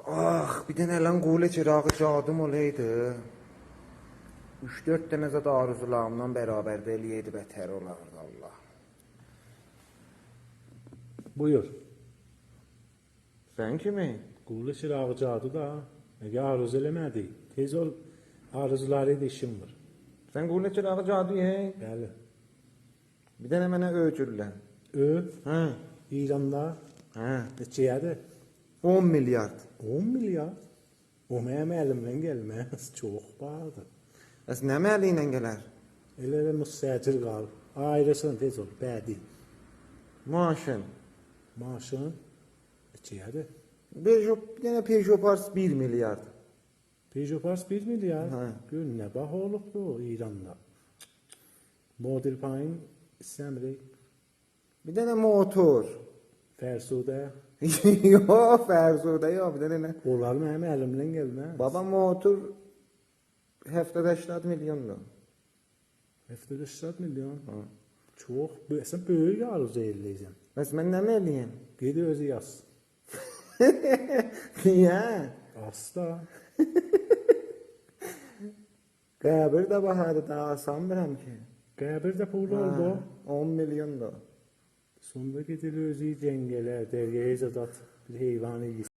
Ah, bir dənə lan qule çırağı cadım olaydı. 3-4 dənə zad arzularımdan bərabər də eləyəydi, bətər olardı Allah. Buyur. Sən kimi? Qulu çırağı cadı da. Məgər arzu eləmədik? Tez ol, arzuları ilə işim var. Sən qule çırağı caduya? Bəli. Bir dənə mənə öcürlə. Ö, Hə. İranda Hə. neçəyədir? 10 milyard. 10 milyard. O mənim əlimdən gəlməz. Çox bahadır. Bəs nə məli ilə gələr? Elə elə müstəcir qal. Ayrılsın tez ol. Bədi. Maşın. Maaşın neçəyədir? Peugeot, bir dənə Peugeot Pars 1 milyard. Peugeot Pars 1 milyar. Hə. Gör nə baha olubdu o İranda. Model payın istəmirik. Bir dənə motor. Fərsudə. Yox, fərzudə yox, bir dənə nə? Onlar mənim əlimdən gəlməz. Baba motor 70-80 milyondur. 70 milyon. Çox, sən böyük arzu eləyirsən. Bəs mən nə eləyim? Gedi özü yaz. Niyə? Asta. Qəbir də bahadır da, sanmıram ki. Qəbir də pulu oldu. 10 milyondur. Sonda gedir özü cəngələ, dəryaya zadat bir heyvanı yesin.